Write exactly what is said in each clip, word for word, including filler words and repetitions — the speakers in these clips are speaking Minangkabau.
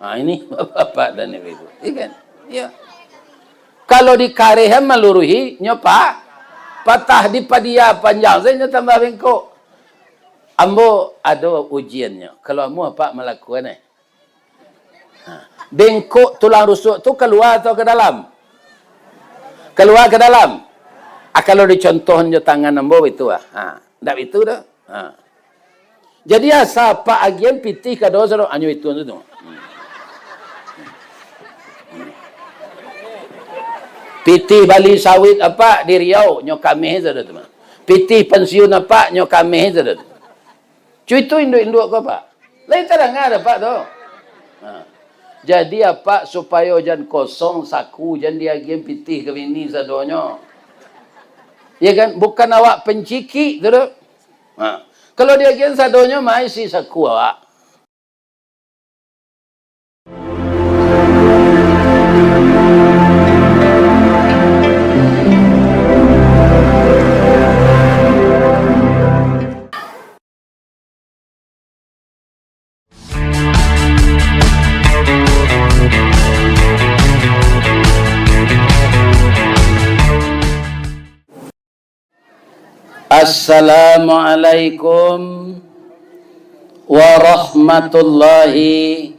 Ha, ini bapak-bapak dan ibu-ibu. Iya kan? Iya. Kalau dikarihan maluruhi, nyo pa-, patah, dipadia panjang sajo, nyo tambah bengkok. Ambo ado ujiannyo. Kalau ambo apak malakukan, eh. Ha. Bengkok tulang rusuk tu kalua atau ka dalam? Kalua ka dalam. Ah, kalau dicontoh jo tangan ambo itu ah. Ha. Ndak itu doh. Ha. Jadi asa apak agian pitih ka doso doh. Anyo itu tu. Pitih bali sawit apak di Riau, nyo kameh sajo tu mah. Pitih pensiun apak, nyo kameh sajo tu. Cuitu induak-induak ko, Pak. Lain tadanga dek Apak tu. Ha. Jadi, Apak supayo jan kosong saku, jan diagian pitih ka bini sadonyo. Ya kan? Bukan awak pancikik tu doh. Ha. Kalau diagian sadonyo, ma isi saku awak. Assalamualaikum warahmatullahi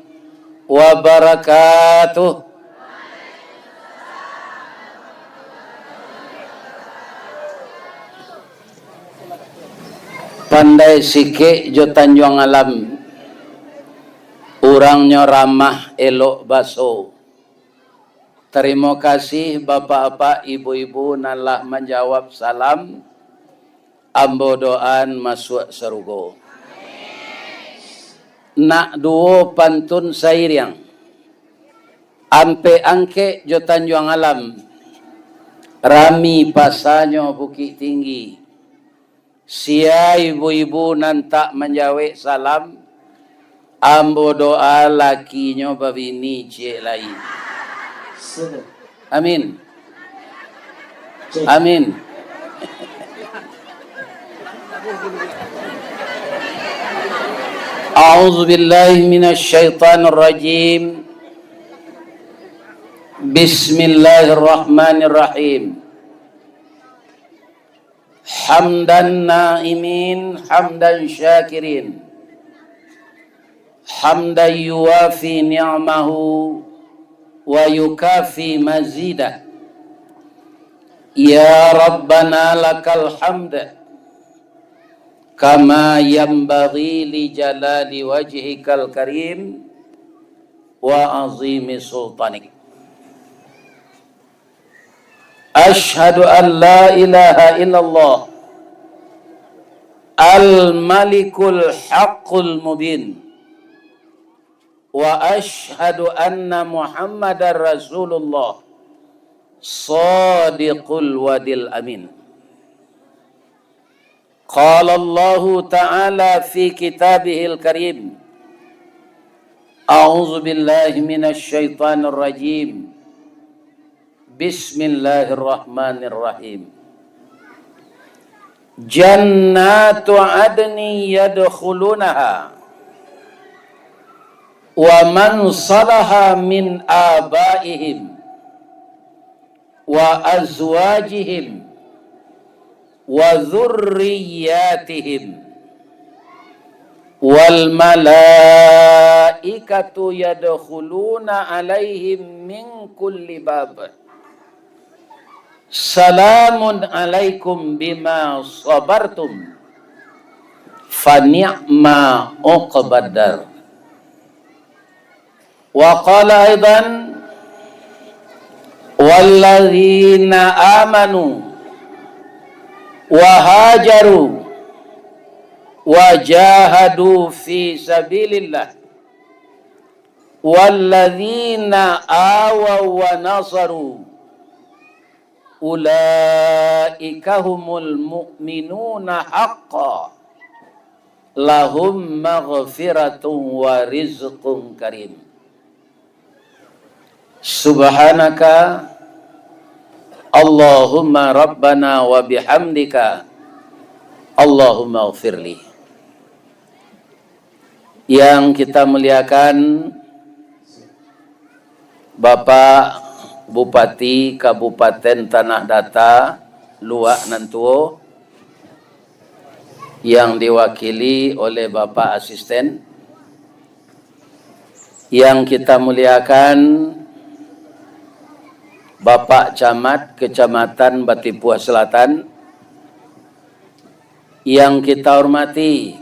wabarakatuh. Pandai sikek jo Tanjuang Alam, urangnyo ramah elok baso. Tarimo kasih bapak-apak, ibu-ibu nan lah manjawab salam, ambo doaan masuak sarugo. Nak duo pantun sairiang. Ampek Angkek jo Tanjuang Alam, rami pasanyo Bukik Tinggi. Sia ibu-ibu nan tak manjawek salam, ambo doa lakinyo babini ciek lai. Amin. Amin. A'udzubillahi minasyaitonirrajim. Bismillahirrahmanirrahim. Hamdan na'imin, hamdan syakirin. Hamdan yuwafi ni'amahu wa yukafi mazidah. Ya Rabbana lakal hamd, kama yanbaghi li jalali wajhikal karim wa azimi sultanik. Asyhadu an la ilaha illallah al-malikul haqqul mubin. Wa asyhadu anna Muhammadar Rasulullah shadiqul wadil amin. Qala Allahu ta'ala fi kitabihil karim. A'udzu billahi minasy syaithanir rajim. Bismillahirrahmanirrahim. Jannatu adnin yadkhulunaha wa man salaha min abaihim wa azwajihim wa dzurriyyatihim, wal malaikatu yadkhuluna alaihim min kulli bab. Salamun alaikum bima sabartum, fa ni'ma uqbad dar. Wa qala aidan, walladzina amanu wa hajaru wa jahadu fi sabilillah, walladzina awaw wa nasaru, ulaika humul mu'minuna haqqan, lahum maghfiratun wa rizqun karim. Subhanaka Allahumma Rabbana wa bihamdika, Allahumma ghfirli. Yang kita muliakan, Bapak Bupati Kabupaten Tanah Data, Luak nan tuo, yang diwakili oleh Bapak Asisten, yang kita muliakan, Bapak Camat Kecamatan Batipuah Selatan, yang kita hormati,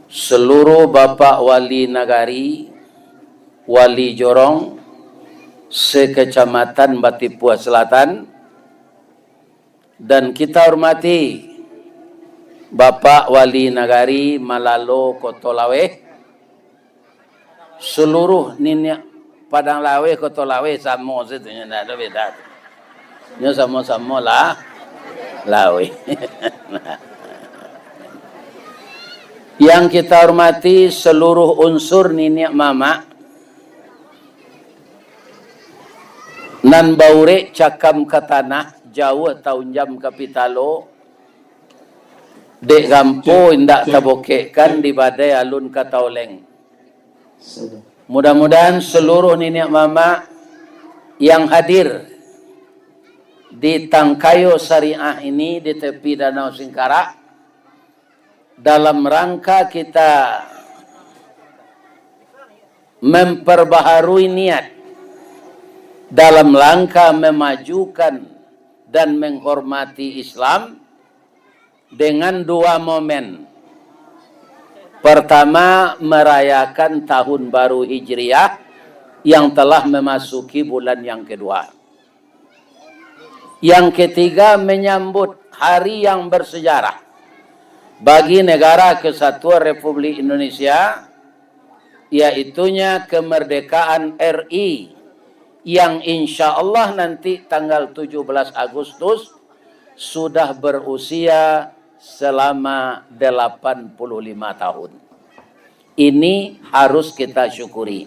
seluruh Bapak Wali Nagari, Wali Jorong, se-Kecamatan Batipuah Selatan, dan kita hormati Bapak Wali Nagari Malalo Koto Laweh, seluruh niniak Padang Laweh, Koto Laweh samo situ, nyo ndak ado beda. Nyo samo-samo lah Laweh. Yang kita hormati seluruh unsur niniak mamak nan baurek cakam ka tanah, jauah taunjam ka pitalo, dek gampo indak tabokekkan, di badai alun ka taoleng. Mudah-mudahan seluruh niniak mamak yang hadir di Tangkayo Syariah ini di tepi Danau Singkarak, dalam rangka kita memperbaharui niat, dalam rangka memajukan dan menghormati Islam, dengan dua momen. Pertama, merayakan tahun baru Hijriah yang telah memasuki bulan yang kedua. Yang ketiga, menyambut hari yang bersejarah bagi Negara Kesatuan Republik Indonesia, yaitunya kemerdekaan R I, yang insya Allah nanti tanggal tujuh belas Agustus sudah berusia selama delapan puluh lima tahun. Ini harus kita syukuri.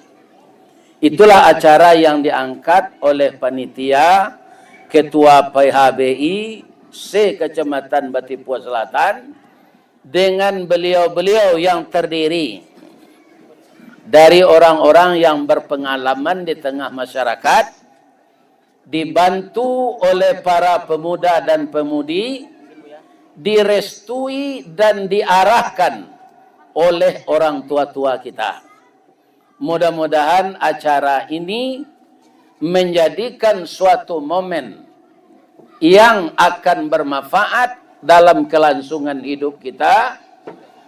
Itulah acara yang diangkat oleh panitia, Ketua P H B I se-Kecamatan Batipuah Selatan, dengan beliau-beliau yang terdiri dari orang-orang yang berpengalaman di tengah masyarakat, dibantu oleh para pemuda dan pemudi, direstui dan diarahkan oleh orang tua-tua kita. Mudah-mudahan acara ini menjadikan suatu momen yang akan bermanfaat dalam kelangsungan hidup kita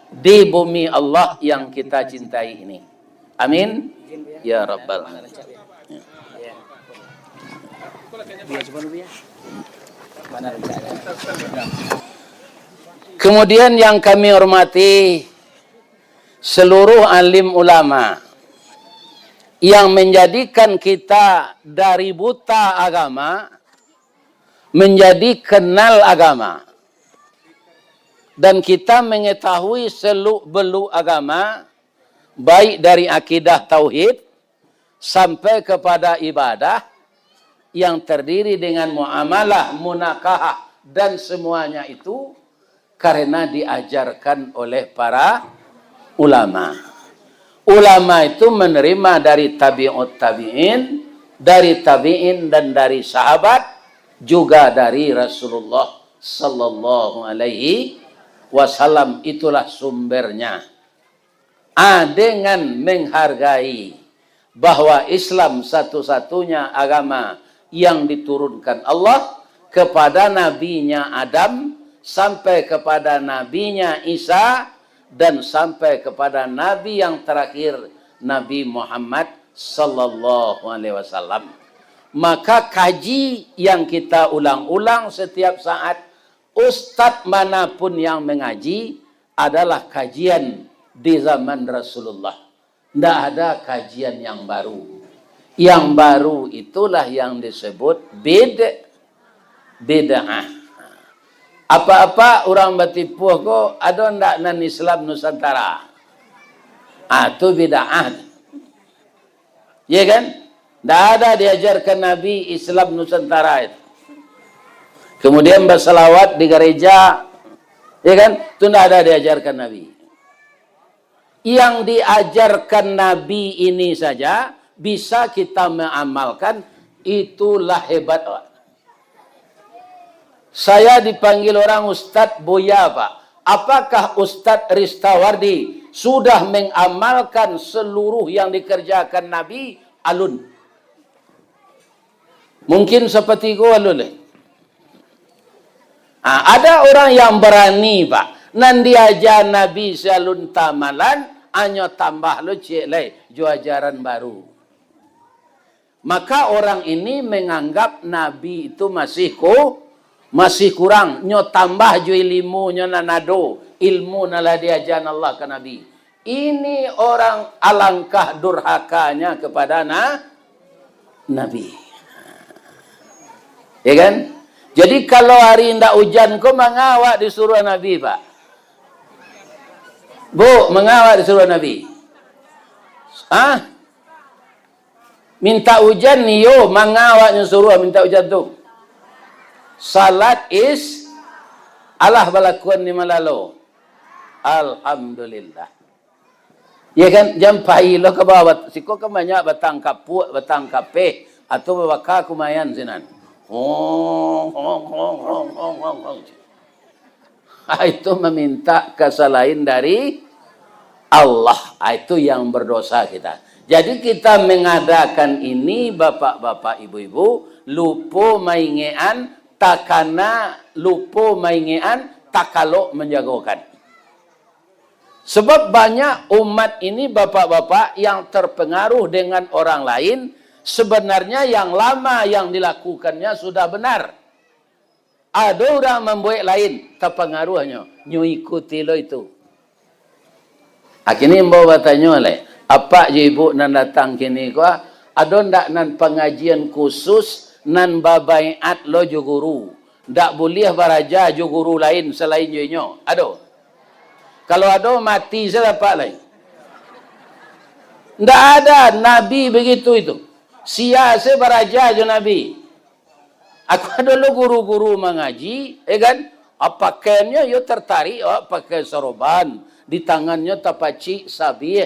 di bumi Allah yang kita cintai ini. Amin, ya rabbal alamin. Kemudian, yang kami hormati seluruh alim ulama yang menjadikan kita dari buta agama menjadi kenal agama, dan kita mengetahui seluk-beluk agama, baik dari akidah tauhid sampai kepada ibadah yang terdiri dengan muamalah, munakahah, dan semuanya itu karena diajarkan oleh para ulama. Ulama itu menerima dari tabi'ut tabi'in, dari tabi'in dan dari sahabat, juga dari Rasulullah sallallahu alaihi wasallam. Itulah sumbernya. A, dengan menghargai bahwa Islam satu-satunya agama yang diturunkan Allah kepada nabinya Adam, sampai kepada nabinya Isa, dan sampai kepada nabi yang terakhir, Nabi Muhammad sallallahu alaihi wasallam. Maka kaji yang kita ulang-ulang setiap saat, ustadz manapun yang mengaji, adalah kajian di zaman Rasulullah. Ndak ada kajian yang baru. Yang baru itulah yang disebut bid-, bid'ah. Apa-apa urang Batipuah ko, ado ndak nan Islam Nusantara? Ah, tu bid'ah. Ya kan? Ndak ada diajarkan Nabi Islam Nusantara itu. Kemudian bersalawat di gereja, ya kan? Itu ndak ada diajarkan Nabi. Yang diajarkan Nabi ini saja bisa kita mengamalkan, itulah hebat, Pak. Saya dipanggil orang Ustadz Buya, Pak. Apakah Ustadz Ristawardi sudah mengamalkan seluruh yang dikerjakan Nabi? Alun. Mungkin seperti ko alun, eh. Ah, ada orang yang berani, Pak. Nan diaja Nabi salun tamalan, hanyo tambah lo ciek lai, jo ajaran baru. Maka orang ini menganggap Nabi itu masih ku-, masih kurang. Nyo tambah jo ilimu nyo nan ado, ilmu nan lah diajan Allah ka Nabi. Ini orang alangkah durhakanya kepada na-, Nabi. Ya kan? Jadi kalau hari indak ujan ko, manga awak disuruah Nabi, Pak? Bu, manga awak disuruah Nabi? Ah? Minta ujan, iyo, manga awak nyo suruah minta ujan tu? Salat is-, alah balakuan di malalo. Alhamdulillah. Ya kan, jan pai lo ka bawah, siko kan banyak batang kapuak, batang kapeh, atau babaka kumayan sinan. Hong, hong, hong. Ah, itu meminta kasalahan dari Allah. Ah, itu yang berdosa kita. Jadi kita mengadakan ini, bapak-bapak, ibu-ibu, lupo maingekan, takana lupo maingekan, takalok manjagokan. Sebab banyak umat ini, bapak-bapak, yang terpengaruh dengan orang lain, sebenarnya yang lama yang dilakukannya sudah benar. Ado urang mambuek lain, tapangaruahnyo, nyo ikuti lo itu. Akhirnyo ambo batanyo lai, apak jo ibuk nan datang kini ko, ado ndak nan pangajian khusus nan babaiat lo jo guru? Ndak buliah baraja jo guru lain salain jo inyo? Ado? Kalau ado, mati sajo apak lai. Ndak ada, Nabi begitu itu. Sia se baraja jo Nabi. Aku ado lo guru-guru mangaji, ya kan? Ah, pakaiannyo yo tertarik, ah, pakai soroban, di tangannyo tapacik sabih,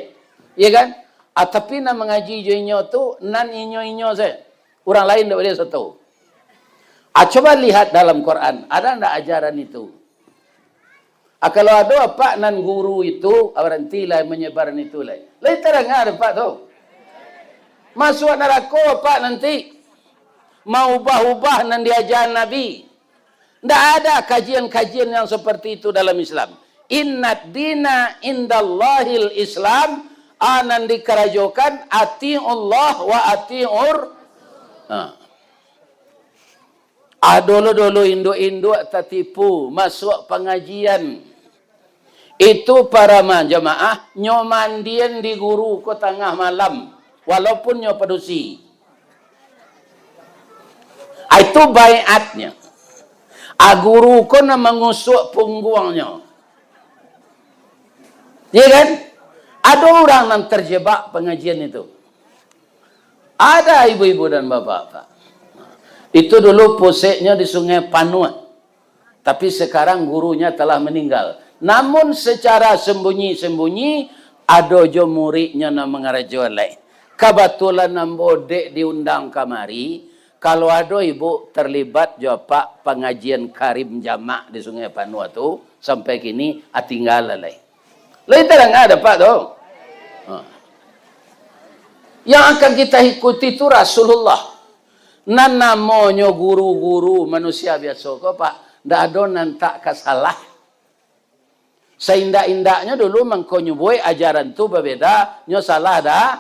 ya kan? Ah, tapi nan mangaji jo inyo tu, nan inyo-inyo sajo. Urang lain ndak buliah sato. Ah, coba lihat dalam Quran, ada ndak ajaran itu? Ah, kalau ado apak nan guru itu, ah, barantilah manyebar itu lai. Lai tadanga dek apak tu. Masuak narako apak nanti. Maubah-ubah nan diaja Nabi. Ndak ada kajian-kajian yang seperti itu dalam Islam. Innad dina indallahil Islam, ah, nan dikarajokan atiullah wa atiur. Ha. Ado lo dulu induak-induak tatipu masuak pangajian. Itu para ma-, jamaah, nyo mandian di guru ko tangah malam, walaupun nyo padusi. Ah, itu baiatnyo. Ah, guru ko nan mangusuak pungguangnyo. Iya kan? Ado urang nan terjebak pangajian itu. Ada ibu-ibu dan bapak-bapak. Itu dulu puseknyo di Sungai Panuak. Tapi sekarang gurunya telah meninggal. Namun secara sembunyi-sembunyi, ado jo muridnyo nan mangarajo lai. Kabatulan ambo dek diundang kamari, kalau ado ibu terlibat jo apak pangajian karim jamak di Sungai Panuak tu, sampai kini, ah, tinggal lai. Lai tadanga dek apak tu. Ha. Yang akan kita ikuti tu Rasulullah. Nan namonyo guru-guru manusia biaso ko, Pak, ndak ado nan tak ka salah. Saindak-indaknyo dulu mangko nyo buek ajaran tu babeda, nyo salah da-,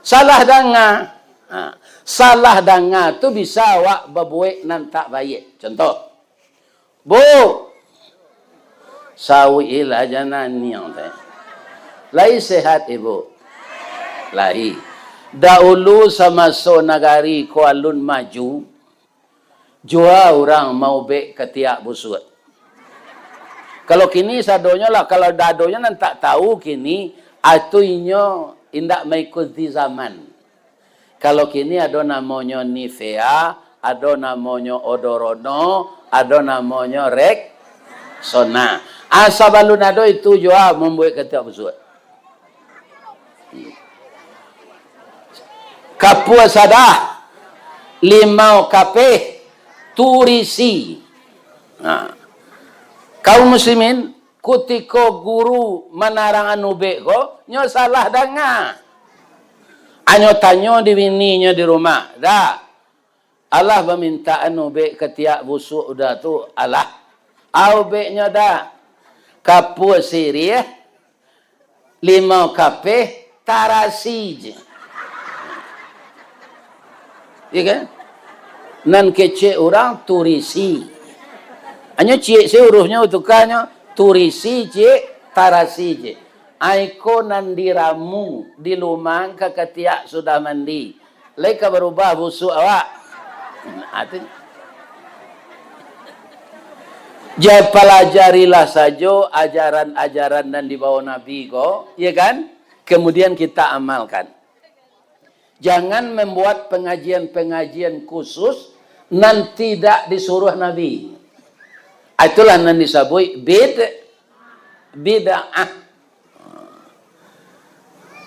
salah danga. Ha. Salah danga tu bisa awak babuek nan tak baiak. Contoh, Bu, sauiklah jananiang teh. Lai sehat, Ibu? Lai. Dahulu samaso nagari ko alun maju, jua urang maubek katiak busuak. Kalau kini sadonyo lah, kalau dadonyo nan tak tahu kini, atu inyo indak maikuti zaman. Kalau kini ado namonyo Nivea, ado namonyo Odorono, ado namonyo Rexona. Ah, sabalun ado itu jua mambuek katiak busuak. Kapua sadah, limau kapeh, turisi. Nah, kaum muslimin, kutiko guru manarangan ubek ko, nyo salah danga. Anyo tanyo di bininyo di rumah, "Dak, alah bamintaan ubek katiak busuak udah tu, alah?" "A ubeknyo, Dak?" "Kapua siriah, limau kapeh, tarasi je." Iya kan? Nan kecek urang turisi. Anyo ciek se uruhnyo, tukanyo turisi ciek, tarasi je. Aiko nan diramu, dilumang ka katiak sudah mandi. Lai ka barubah busuak awak. Nah, tu. Ja, palajarilah sajo ajaran-ajaran nan dibawa Nabi ko, ya kan? Kemudian kita amalkan. Jangan membuat pengajian-pengajian khusus nan tidak disuruh Nabi. Itulah nan disabuik bid-, bid'ah.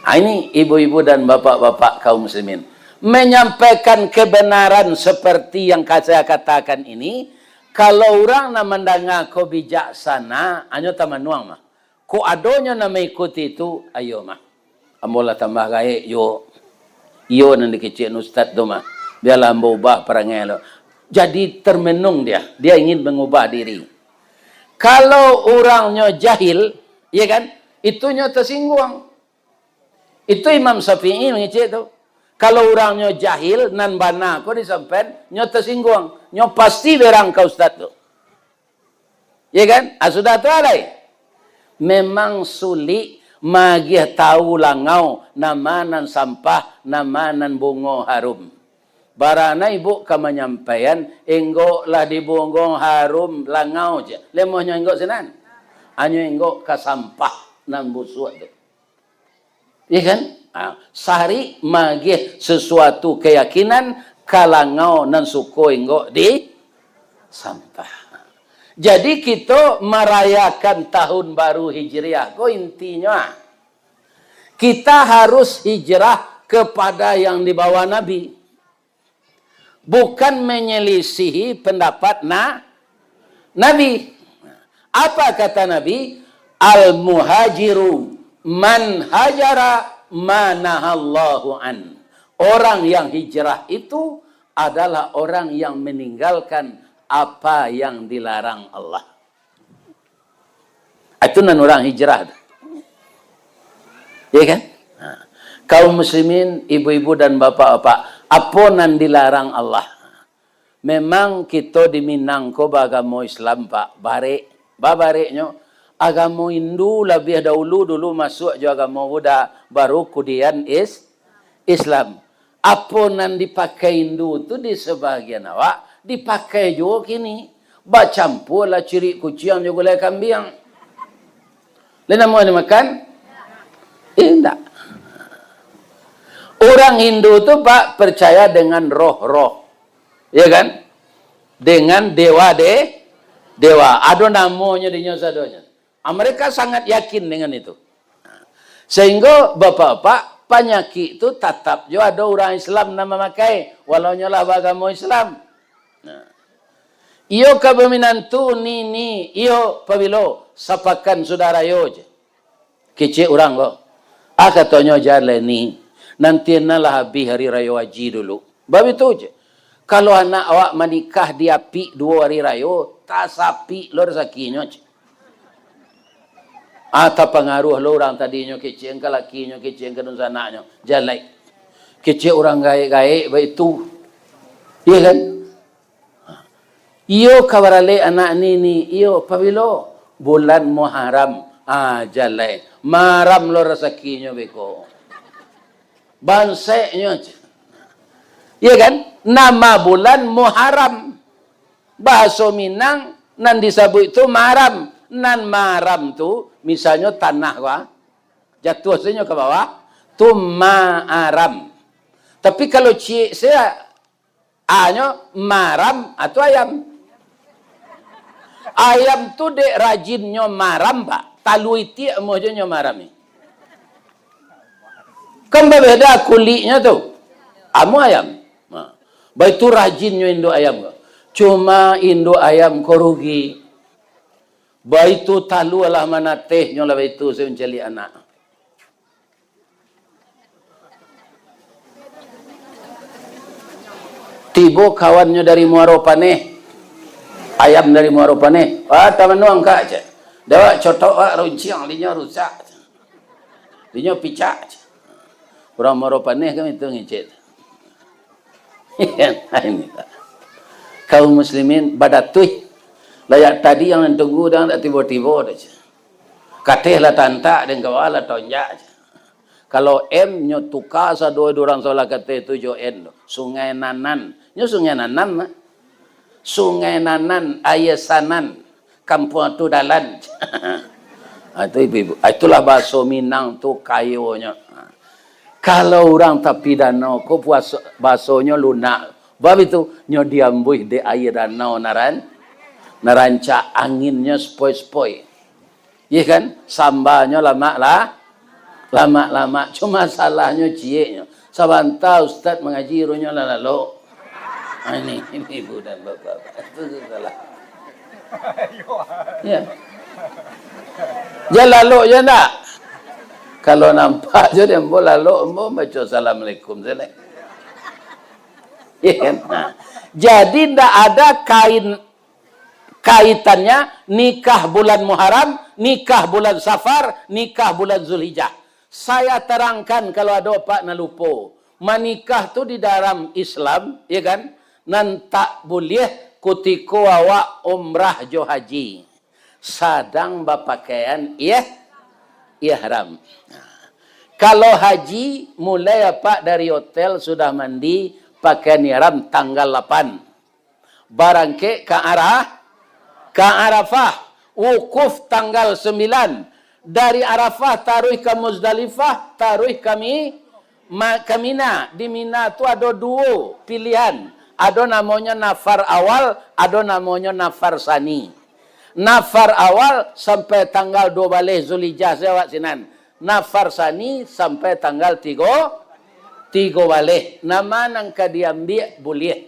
Ah, ini ibu-ibu dan bapak-bapak kaum muslimin. Menyampaikan kebenaran seperti yang ka-, saya katakan ini, kalau urang nan mandanga ko bijaksana, anyo tamanuang mah. Kok adonyo nan maikuti tu, ayo mah. Ambo lah tambah gaek juo. Iyo nan dikecek ustaz tu mah. Bialah ambo ubah parangai lo. Jadi termenung dia. Dia ingin mengubah diri. Kalau urangnyo jahil, iya kan? Itu nyo tersinggung. Itu Imam Syafi'i mangecek tu. Kalau urangnyo jahil, nan bana ko disampaian, nyo tersinggung. Nyo pasti berang ka ustaz tu. Ya kan? Ah, sudah tu alai. Memang sulik magiah tahu langau, nama nan sampah, nama nan bungo harum. Barana ibuk ka manyampaian, enggok lah di bungo harum langau je. Lemohnyo enggok sinan. Anyo enggok ka sampah nan busuak tu. Ya kan? Ha, sari magiah sesuatu keyakinan, ka langau nan suko enggok di sampah. Jadi, kito marayakan tahun baru Hijriah ko intinyo, ah, kita harus hijrah kepada yang dibawa Nabi. Bukan menyelisihi pendapat na-, Nabi. Apa kata Nabi? "Al-muhajiru man hajara ma nahallahu an." Orang yang hijrah itu adalah orang yang meninggalkan apa yang dilarang Allah. Itu nan urang hijrah tu. Ya kan? Ha. Kaum muslimin, ibu-ibu dan bapak-bapak, apo nan dilarang Allah? Memang kito di Minang ko baagamo Islam, Pak. Barek, babareknyo agamo Hindu labiah dahulu dulu masuak jo agamo Buddha, baru kudian Is-, Islam. Apo nan dipakai Hindu tu di sabagian awak, dipakai juo kini. Bacampua lah cirik kuciang jo gulai kambiang. Lai namuah dimakan? Indak. Urang Hindu tu, Pak, percaya dengan roh-roh. Ya kan? Dengan dewa de-, dewa. Ado namonyo dinyo sadonyo. Ah, mereka sangat yakin dengan itu. Sehingga, bapak-bapak, panyakik tu tatap jo ado urang Islam nan mamakai, walau nyo lah baagamo Islam. Nah. Iyo ka baminantu, Ni, Ni, iyo pabilo, sapakan sudah rayo je. Kecek urang ko. Ah, katonyo, jaleh ni, nanti nan lah habih hari rayo haji dulu. Babitu je. Kalau anak awak manikah di apik duo hari rayo, tasapik lo rasakinyo je. Ah, tapangaruah lo urang tadinyo kecek ka lakinyo, kecek ka dunsanaknyo. Jaleh. Kecek urang gaek-gaek baitu. Iya kan? Iyo ka baralek anak Ni, Ni, iyo pabilo? Bulan Muharram. Ah, jaleh. Maram lo rasakinyo beko. Banseknyo je. Iya kan? Nama bulan Muharram. Bahaso Minang nan disabuik tu maram. Nan maram tu, misalnyo tanah ko, ah, jatuah sajo ka bawah, tu maaram. Tapi kalau ciek se, anyo maram, ah, tu ayam. Ayam tu dek rajinnyo maram, Pak. Talua itiak amuah jo nyo maram ni. Kan babeda kuliknyo tu. Amuah ayam. Ha. Baitu rajinnyo induak ayam ko. Cuma induak ayam ko rugi. Baitu talua lah manateh, nyo lah baitu se mancaliak anak. Tibo kawannyo dari Muaro Paneh. Ayam dari Muaro Paneh. "Wah, tamanuang, Kak," cek. "Dawak cotok, wak, runciang, dinyo rusak. Dinyo picak," cek. Urang Muaro Paneh kan itu ngecek. Ini, Kak. Kaum muslimin badatuih. Layak tadi yang tunggu dan tak tibo-tibo dah, cek. Kateh lah tantak, deng kawa lah tonjak, cek. Kalau M nyo tuka sado di urang sabalah kateh tu jo N tu. Sungai Nanan. Nyo Sungai Nanan mah. Sungai Nanan, Aia Sanan, Kampuang tu Dalan. Ha, itu ibu-ibu. Ha, itulah bahaso Minang tu kayonyo. Ha. Kalau urang tapi danau ko puaso, bahasonyo lunak. Bab itu, nyo diambuih dek aia danau naran, narancak anginnyo sepoi-sepoi. Iya kan? Sambanyo lamak lah, lamak-lamak. Cuma salahnyo cieknyo. Sabanta ustaz mangaji, runyo lah lalok. Ah, ini, ini ibu dan bapak-bapak. Itu salah. Ya. Jan lalok je ndak? Kalau nampak je dia, ambo lalok, ambo baca assalamualaikum saja. Ya kan? Nah. Jadi ndak ada kain kaitannya nikah bulan Muharram, nikah bulan Safar, nikah bulan Zulhijjah. Saya terangkan kalau ada apak nan lupo. Manikah tu di dalam Islam, ya kan, nan tak buliah kutiko awak umrah jo haji, sadang bapakaian ih-, ihram. Nah, kalau haji, mulai apak dari hotel sudah mandi, pakaian ihram tanggal lapan. Barangkek ka Arah-, ka Arafah. Wukuf tanggal sambilan. Dari Arafah taruih ka Muzdalifah, taruih ka Mi-, ma-, ka Mina. Di Mina tu ado duo pilihan. Ado namonyo nafar awal, ado namonyo nafar sani. Nafar awal sampai tanggal duo baleh Zulhijjah sajo awak sinan. Nafar sani sampai tanggal tigo, tigo baleh. Nan ma nan ka diambiak buliah.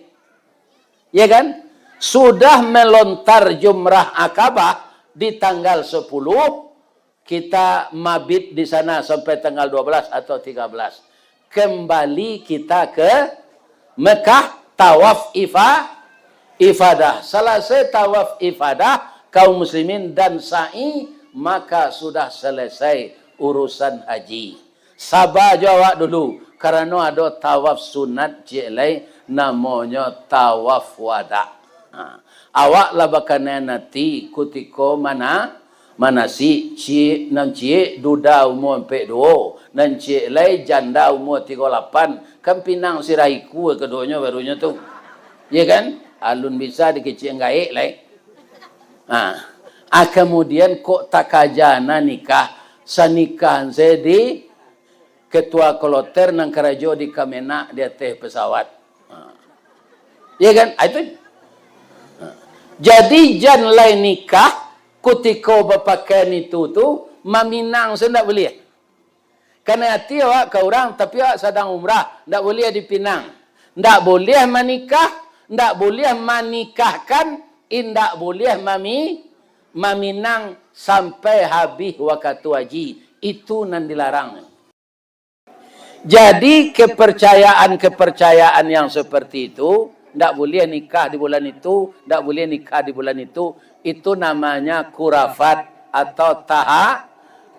Ya kan? Sudah melontar Jumrah Akabah di tanggal sepuluh, kita mabit di sana sampai tanggal dua belas atau tiga belas. Kembali kita ke Mekah, tawaf ifa-, ifadah. Selesai tawaf ifadah, kaum muslimin, dan sa'i, maka sudah selesai urusan haji. Saba jo awak dulu, karano ado tawaf sunat ciek lai, namonyo tawaf wada. Ha. Awak lah bakanai ati kutiko mana, manasik, ciek nan ciek duda umua ampek duo, nan ciek lai janda umua tigo lapan, kan pinang sirah iku kaduonyo barunyo tu. Iya kan? Alun bisa dikecek gaek lai. Ha. Ah, kamudian kok takaja na nikah, sanikahan se di ketua kloter nan karajo di Kemenag di ateh pesawat. Ha. Iya kan? Ah, itu. Ha. Jadi, jan lai nikah kutiko bapakaian itu tu, maminang se ndak buliah. Kanai ati awak ka urang, tapi awak sadang umrah, ndak buliah dipinang. Ndak buliah manikah, ndak buliah manikahkan, indak buliah mami-, maminang sampai habih wakatu haji. Itu nan dilarang. Jadi, kepercayaan-kepercayaan yang seperti itu, ndak buliah nikah di bulan itu, ndak buliah nikah di bulan itu, itu namanya khurafat atau taha-,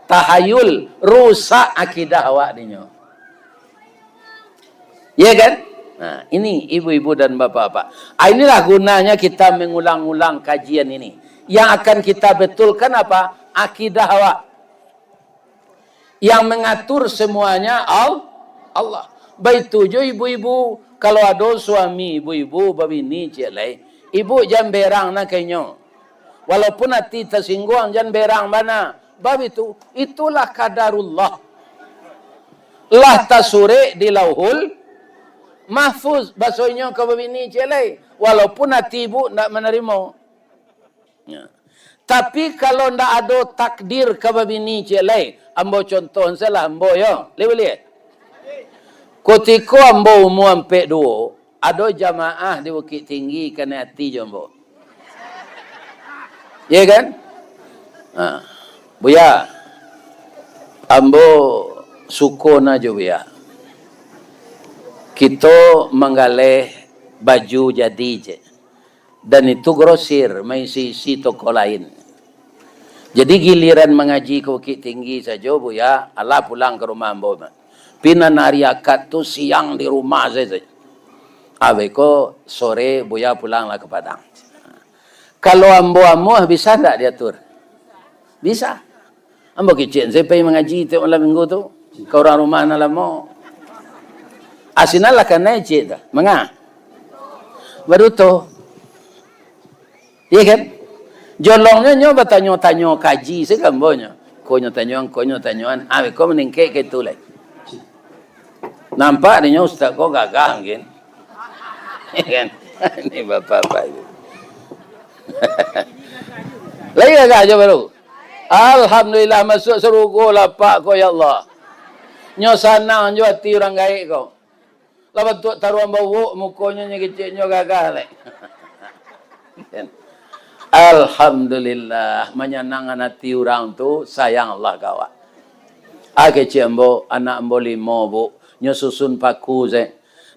tahayul, rusak akidah awak dinyo. Ya kan? Nah, ini ibu-ibu dan bapak-bapak. Ah, inilah gunanya kita mengulang-ulang kajian ini. Yang akan kita betulkan apa? Akidah awak. Yang mengatur semuanya Al-, Allah. Baitu jo ibu-ibu, kalau ado suami ibu-ibu babini ciek lai, ibu jan berang na ka inyo. Walaupun ati tasingguang, jan berang bana. Bab itu, itulah qadarullah. Lah tasurek di Lauhul Mahfuz, baso inyo ka babini ciek lai. Walaupun ati ibu ndak manarimo. Ya. Tapi kalau ndak ado takdir ka babini ciek lai, ambo contoh salah ambo yo, lai buliah? Kutiko ambo umua ampek duo, ado jamaah di Bukittinggi kanai ati jo ambo. Iyo kan? Ha. Buya, ambo suko na jo Buya. Kito manggaleh baju jadi je. Dan itu grosir, maisi-isi toko lain. Jadi giliran mangaji ka Bukittinggi sajo, Buya, alah pulang ka rumah ambo. Pi nan ari Akad tu siang di rumah sajo. Abih ko sore Buya pulanglah ka Padang. Kalau ambo amuah, bisa ndak diatur? Bisa. Ambo kecek se pai mangaji tiok malam minggu tu, ka urang rumah nan lamo. Asinan lah kanai ciek tu. Manga? Baduto. Iyo kan? Jolongnyo nyo batanyo-tanyo kaji se ka ambo nyo. Ko nyo tanyoan, ko nyo tanyoan. Ah, ko maningkek ka itu lai. Nampak dinyo ustaz ko gagah mungkin. Kan? Ini bapak-bapak itu. Lai gagah jo baru. Alhamdulillah, masuak sarugo lah apak ko, ya Allah. Nyo sanang jo ati urang gaek ko. Lah bantuak taruang bawok mukonyo, nyo keceknyo gagah lai. Alhamdulillah, manyanangkan ati urang tu, sayang Allah ka awak. Ah, kecek ambo, anak ambo limo, Bu. Nyo susun paku se.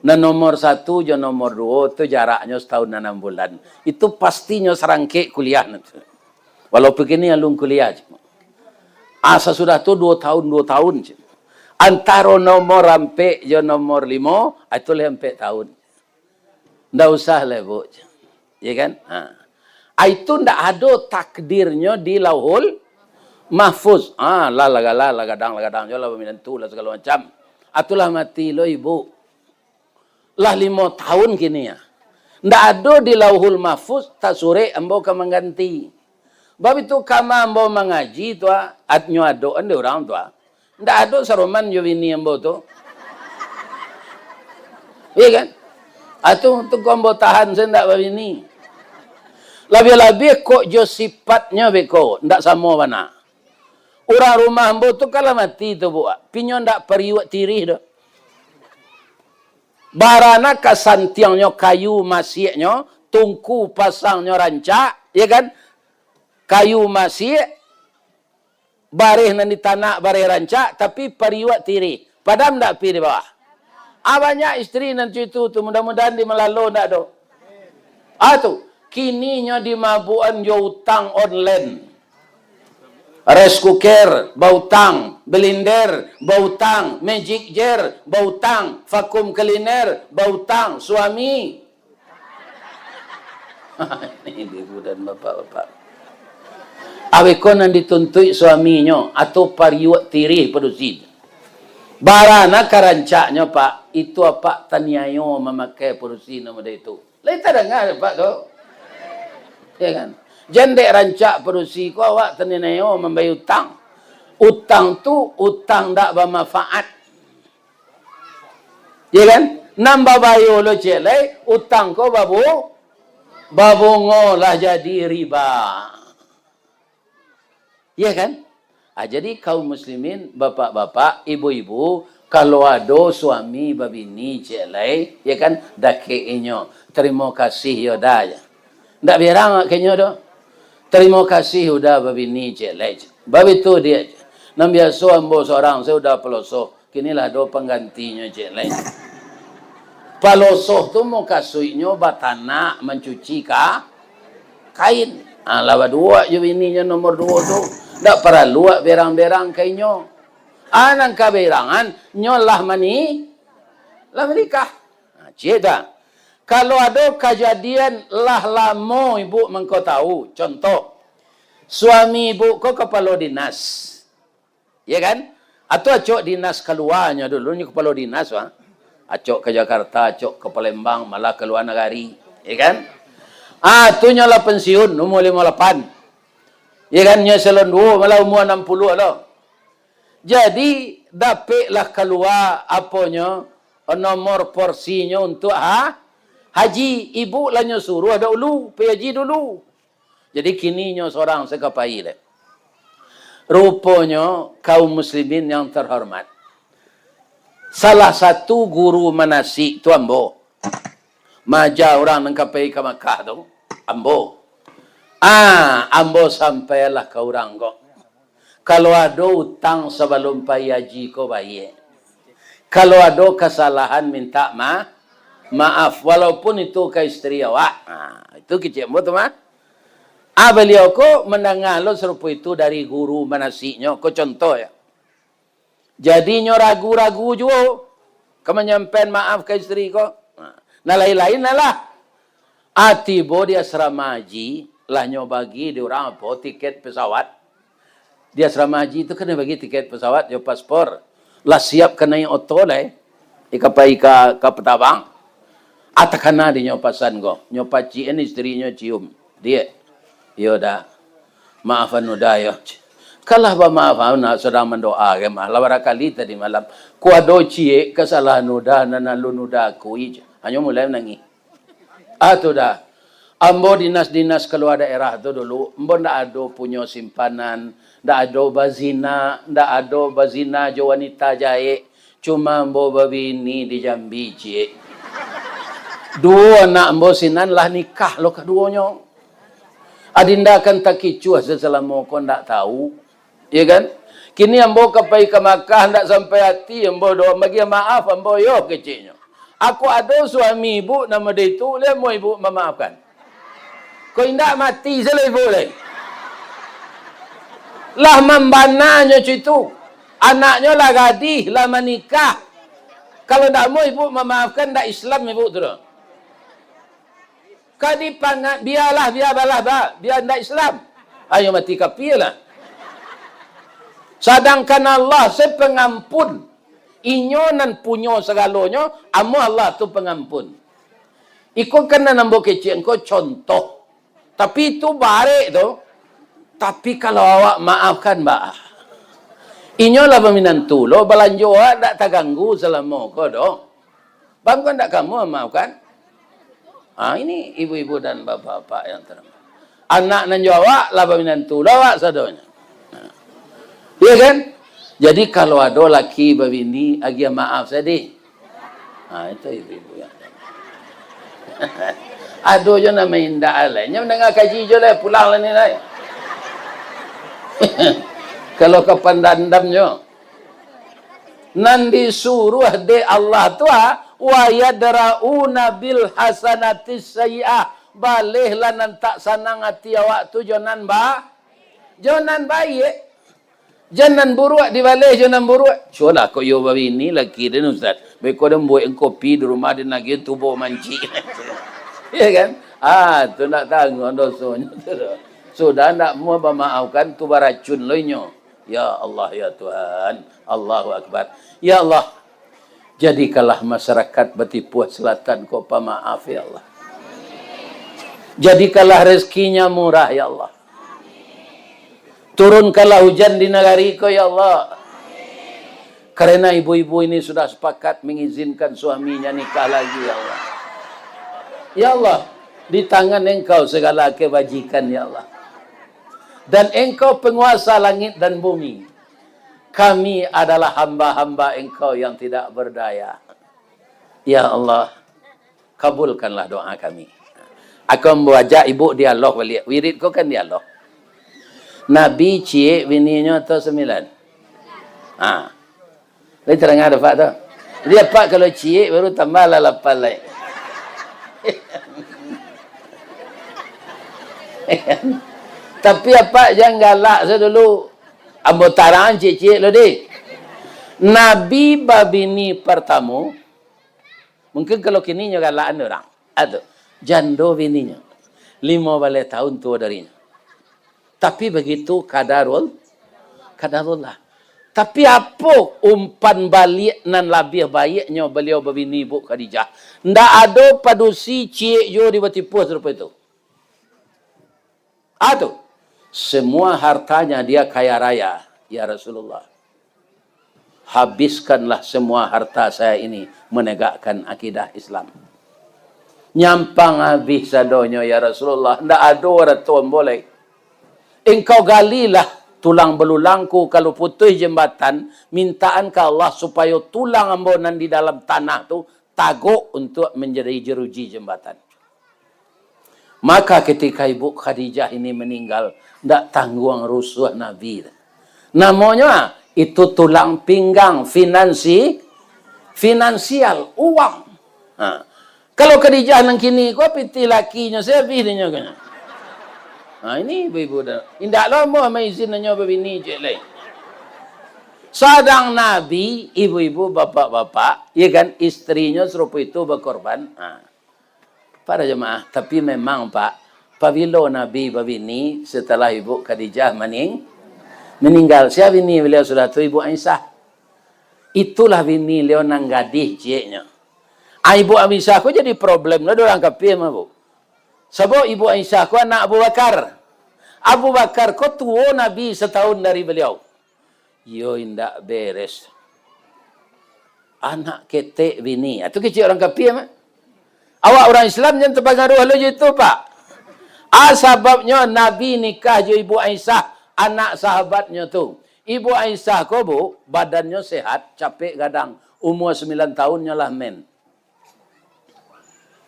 Nan nomor satu jo nomor duo tu jaraknyo satahun anam bulan. Itu pasti nyo sarangkek kuliah nanti. Walaupun kini alun kuliah. Ah, sasudah tu duo tahun, duo tahun. Antaro nomor ampek jo nomor limo, ah, itu lah ampek tahun. Ndak usah lah, Bu. Ya kan? Ha. Ah, itu ndak ado takdirnyo di Lauhul Mahfuz. Ah, lah, lah, lah, lah gadang, lah gadang jo lah, baminantu lah, sagalo macam. Ah, tu lah mati lo ibu. Lah limo tahun kini, ah. Ndak ado di Lauhul Mahfuz tasurek ambo ka mangganti. Bab itu kama ambo mangaji tu, ah, at-, nyo adokan dek urang tu, ah. Ndak ado saroman jo bini ambo tu. Iya kan? Ah, tu, tu ko ambo tahan, sajo ndak babini. Labiah-labiah kok jo sipatnyo beko, ndak samo bana. Urang rumah ambo tu kan lah mati tu, Bu. Pinyo ndak pariuak tirih doh. Barana ka santiangnyo kayu masiaknyo, tungku pasangnyo rancak, ya kan? Kayu masiak, bareh nan ditanak, bareh rancak, tapi pariuak tirih. Padam ndak api di bawah? Ah, banyak istri nan cuitu tu, mudah-mudahan di Malalo ndak ado. Ah, tu, kini nyo dimabukan jo utang online. Rice cooker, bautang, blender, bautang, magic jar, bautang, vacuum cleaner, bautang, suami. Ini ibu dan bapak-bapak. Abih ko nan dituntuik suaminyo, atau pariuak tirih padusi. Barana ka rancaknyo, Pak, itu apak taniayo mamakai padusi nan model itu. Lai tadanga dek apak tu? Ya kan? Jan dek rancak padusi ko awak taniayo mambayia utang. Utang tu, utang ndak bamanfaat. Ya kan? Nan babayo lo ciek lai, utang ko babu-, babungo lah jadi riba. Iya kan? Ah, jadi kaum muslimin, bapak-bapak, ibu-ibu, kalau ado suami babini ciek lai, ya kan, dakek inyo, tarimo kasih yo da, ya. Ndak berang ka inyo doh. Tarimo kasih udah babini ciek lai. Babitu dia. Nan biaso ambo sorang, saya udah pelosoh. Kini lah ado panggantinyo ciek lai. Palosoh tu mukasuiknyo batanak, mancuci ka-, kain. Ah, lah baduo jo bininyo nomor duo tu. Ndak paralu berang-berang ka inyo. Ah, nan kaberangan, nyo lah mani-, lah manikah. Ah, ciek tu. Kalau ado kajadian lah lamo ibu mangko tahu, contoh, suami ibu ko kapalo dinas. Ya kan? Atau acok dinas kaluanyo dulu, nyo kapalo dinas, wah. Acok ka Jakarta, acok ka Palembang, malah ka lua nagari. Ya kan? Ah, tu nyo lah pensiun, umur limo lapan. Ya kan? Nyo salon duo, malah umur anam puluah lo. Jadi, dapeklah kalua, aponyo, nomor porsinyo untuk ha-, haji. Ibu lah nyo suruah dahulu, pai haji dulu. Jadi, kini nyo sorang sakapai deh. Ruponyo, kaum muslimin yang terhormat, Salah satu guru manasik tu ambo. Maaja urang nan ka pai ka Makkah tu, ambo. Ah, ambo sampaianlah ka urang ko. Kalau ado utang sabalum pai haji ko bayie. Kalau ado kasalahan minta ma-, maaf, walaupun itu ka isteri awak. Ah, itu kecek ambo tu mah. Ah, baliau ko mandanga lo sarupo itu dari guru manasiknyo, ko contoh yo. Jadi nyo ragu-ragu juo ka manyampaian maaf ka isteri ko. Nah, nan lain-lain lah. Ah, tibo di asrama haji, lah nyo bagi di urang apo, tiket pesawat. Di asrama haji tu kan nyo bagi tiket pesawat, jo paspor. Lah siap ka naiak oto lai. Ika pai ka, ka patabang. Ah, takana di nyo pasan ko. Nyo pacikan, isteri nyo cium. Diak. Iyo dah. Maafan udah yo. Kalah bamaaf, ah, nak sadang mandoa kan, mah. Lah barakali tadi malam. Ko ado ciek kasalahan udah, nan alun udah akui. Hanyo mulai manangih. Ah, tu dah. Ambo dinas-dinas kalua daerah tu dulu, ambo ndak ado punyo simpanan, ndak ado bazina, ndak ado bazina jo wanita jahek. Cuma ambo babini di Jambi, ciek. Duo anak ambo sinan lah nikah lo kaduonyo. Adinda kan takicuah sasalamo ko ndak tau. Iyo kan? Kini ambo ka pai ka Makkah, ndak sampai ati ambo doh, bagi maaf ambo yo keceknyo. Ako ado suami ibu nan model itu, lai amuah ibu mamaafkan? Ko indak mati se lah ibu lai. Lah mambana nyo co itu. Anaknyo lah gadih, lah manikah. Kalau ndak amuah ibu mamaafkan, ndak Islam ibu tu doh. Ka dipangat, bialah, bia balah ba, bia ndak Islam. Ayo mati kapia lah. Sadangkan Allah se pangampun. Inyo nan punyo sagalonyo, amuah Allah tu pangampun. Iko kan nan ambo kecek ko contoh. Tapi itu barek tu. Tapi kalau awak maafkan, bah. Inyo lah baminantu lo, balanjo awak ndak taganggu salamo ko doh. Bang, kok ndak kamu maafkan? Ah, ini ibu-ibu dan bapak-bapak yang terhormat. Anak nan jo awak lah baminantu, lah awak sadonyo. Nah. Iya kan? Jadi, kalau ado laki babini, agiah maaf sadih. Ah, itu ibu-ibu yang terhormat. Ado jo nan maindak lai. Nyo mandanga kaji jo lai, pulang lah ni lai. Kalau kapan dandam jo. Nan disuruah dek Allah tu, ah, "Wa yadra'una bil hasanatis sayyi'ah." Balehlah nan tak sanang ati awak tu jo nan ba-, jo nan baiak. Jan nan buruak dibaleh jo nan buruak. Cubolah kok iyo babini laki den, Ustaz. Beko den buek kopi di rumah, den agiah tubo mancik. Iya kan? Ah, tu ndak tangguang dosonyo tu. Sudah ndak mau mamaafkan, tu baracun lo inyo. Ya Allah, ya Tuhan. Allahu Akbar. Ya Allah, jadikanlah masyarakat Batipuah Selatan ko pamaaf, ya Allah. Jadikanlah rezekinya murah, ya Allah. Turunkanlah hujan di nagari ko, ya Allah. Karena ibu-ibu ini sudah sepakat mengizinkan suaminya nikah lagi, ya Allah. Ya Allah, di tangan Engkau segala kebajikan, ya Allah. Dan Engkau penguasa langit dan bumi. Kami adalah hamba-hamba Engkau yang tidak berdaya. Ya Allah, kabulkanlah doa kami. Aku ambo ajak ibu dialog baliak. Wirid ko kan dialog. Nabi ciek bininyo atau sambilan? Ha. Lai tadanga dek Apak tu. Jadi Apak kalau ciek baru tambahlah lapan lai. Tapi Apak jan galak se dulu. Ambo tarang ciek-ciek lo deh. Nabi babini partamo, mungkin kalau kini nyo galakan urang. Ado, jando bininyo. Limo baleh tahun tuo darinyo. Tapi bagitu kadarul-, kadarullah. Tapi apo umpan baliak nan labiah baiaknyo baliau babini, Ibu Khadijah? Ndak ado padusi ciek juo di Batipuah sarupo itu. Ado. Semua hartanya dia kaya raya, ya Rasulullah. Habiskanlah semua harta saya ini menegakkan akidah Islam. Nyampang habih sadonyo, ya Rasulullah, ndak ado arato ambo lai. Engkau galilah Tulang balulangku, kalau putuih jambatan, mintaan ka Allah supayo tulang ambo nan di dalam tanah tu tagok untuak manjadi jaruji jambatan. Maka ketika Ibu Khadijah ini maninggal, ndak tangguang rusuah Nabi. Namonyo, ah, itu tulang pinggang, finansi-, finansial, uang. Ha. Kalau Khadijah nan kini ko, pitih lakinyo, se abih dinyo ko. Ha, ini ibu-ibu dah. Indak lo ambo maizin inyo babini ciek lai. Sadang Nabi, ibu-ibu, bapak-bapak, ya kan, istrinyo sarupo itu bakorban. Ha. Para jamaah, tapi memang, Pak, pabilo Nabi babini setelah Ibu Khadijah maning-, maninggal. Sia bini beliau sudah tu? Ibu Aisyah. Itulah bini beliau nan gadih cieknyo. Ah, Ibu Aisyah ko jadi problem lah dek urang kafir mah, Bu. Sabab Ibu Aisyah ko anak Abu Bakar. Abu Bakar ko tuo Nabi satahun dari beliau. Yo indak beres. Anak ketek bini. Ah, tu kecek urang kafir mah. Awak urang Islam jan tapangaruah lo jo itu, Pak. Ah, sababnyo Nabi nikah jo Ibu Aisyah, anak sahabatnyo tu. Ibu Aisyah ko, Bu, badannyo sehat, capek gadang. Umua sambilan tahunnyo lah men.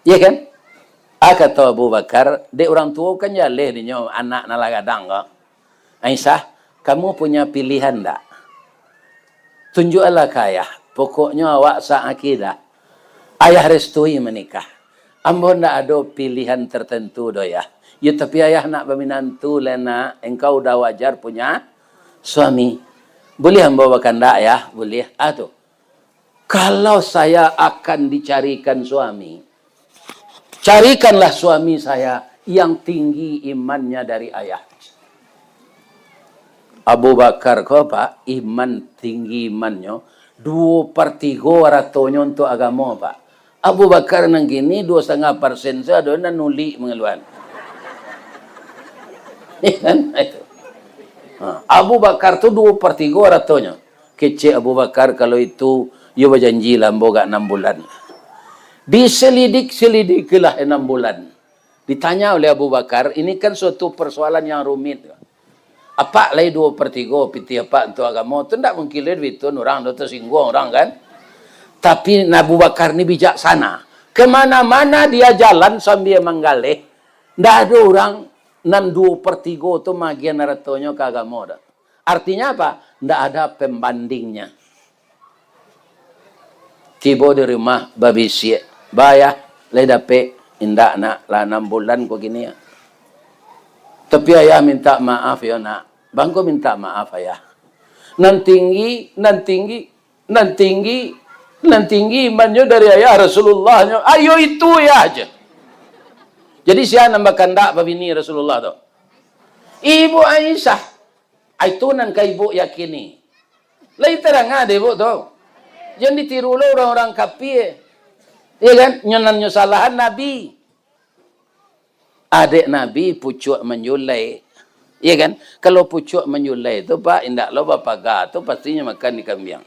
Iya kan? Ah, kato Abu Bakar, dek urang tuo kan jaleh dinyo anak nan lah gadang ko. Aisyah, kamu punya pilihan ndak? Tunjuaklah ka ayah. Pokoknyo awak saakidah. Ayah restui manikah. Ambo ndak ado pilihan tertentu doh, Yah. Yo, tapi ayah nak baminantu lai, Nak. Engkau udah wajar punya suami. Buliah ambo bakandak, Yah? Buliah. Ah, tu. Kalau saya akan dicarikan suami, carikanlah suami saya yang tinggi imannya dari ayah. Abu Bakar ko, Pak, iman, tinggi imannyo, duo per tigo aratonyo untuak agamo, Pak. Abu Bakar nan kini duo satangah persen sajo nan ulik mangaluan. Iya kan? Itu. Ha, Abu Bakar tu duo per tigo aratonyo. Kecek Abu Bakar, kalau itu, yo bajanjilah ambo agak anam bulan. Diselidik-selidikilah anam bulan. Ditanya oleh Abu Bakar, ini kan suatu persoalan yang rumit. Apak lai duo per tigo pitih apak untuak agamo, tu ndak mungkin lai duitun urang, dah tasingguang urang kan. Tapi Abu Bakar ni bijaksana. Kemana-mana dia jalan sambil manggaleh, ndak ado urang nan duo per tigo tu maagiahan aratonyo ka agamo dah. Artinya apa? Ndak ada pembandingnya. Tibo di rumah, babisiak, "Bah, Yah, lai dapek?" "Indak, Nak, lah anam bulan ko kini." "Tapi ayah minta maaf yo, Nak." "Baa kok minta maaf, Ayah?" "Nan tinggi, nan tinggi, nan tinggi, nan tinggi imannyo dari ayah Rasulullah nyo." "Ayo itu, Yah," jar. Jadi sia nan bakandak babini Rasulullah tu? Ibu Aisyah. Ai tu nan ka ibu yakini. Lai tadanga dek ibu tu. Jan ditiru lo urang-urang kafir. Iya kan? Nyo nan nyo salahan Nabi. Adek Nabi pucuak manjulai. Iya kan? Kalau pucuak manjulai tu, Pak, indak lo bapaga tu, pastinyo makan di kambiang.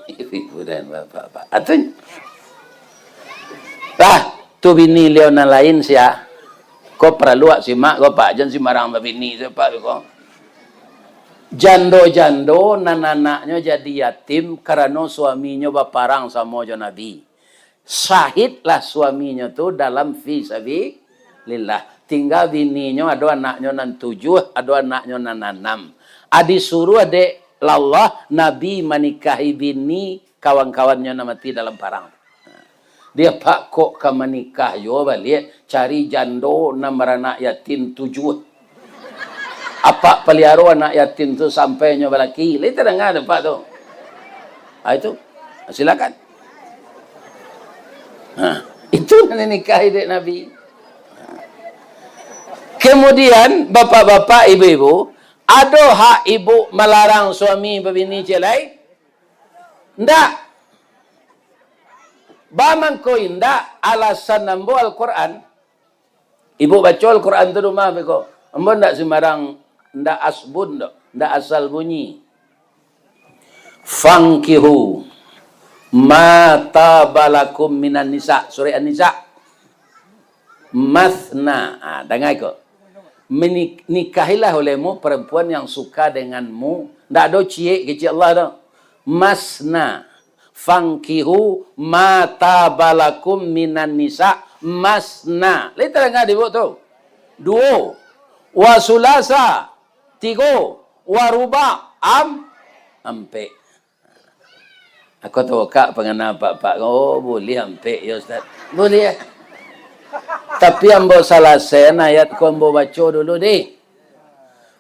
Ibu dan bapak-bapak. Atuh. Lah, tu bini liau nan lain sia. Ko paralu wak simak ko, Pak. Jan simbarang babini sia, Pak, ko. Jando-jando nan anaknyo jadi yatim karano suaminyo baparang samo jo Nabi. Syahidlah suaminyo tu dalam fi sabilillah. Tingga bininyo, ado anaknyo nan tujuah, ado anaknyo nan anam. A, disuruah dek Allah, Nabi manikahi bini kawan-kawannyo nan mati dalam parang. Dia, "Pak, kok ka manikah juo baliak, cari jando nan baranak yatim tujuah. Apak paliaro anak yatim tu sampai nyo balaki." Lai tadanga dek Apak tu? Ha, itu. Silakan. Ha, itu nan dinikahi dek Nabi. Kemudian, bapak-bapak, ibu-ibu, ado hak ibu malarang suami babini ciek lai? Ndak. Baa mangko indak? Alasan ambo Al-Quran. Ibu baco Al-Quran tu di rumah beko. Ambo ndak simbarang, ndak asbun doh, ndak asal bunyi. "Fankihu ma taba lakum minan nisa." Surah An-Nisa. "Matsna." Ah, danga iko. Menik-, nikahilah olehmu perempuan yang suka denganmu. Ndak ado ciek kecek Allah tu. Masna. Fankihu ma tabalakum minan nisa. Masna. Lai tadanga di buku tu? Duo. Wa sulasa. Tigo. Wa ruba. Am-, ampek. Aku tokak pangana apak-apak. Oh, buliah ampek yo, Ustaz. Buliah. Tapi ambo salasaian ayat ko ambo baco dulu dih.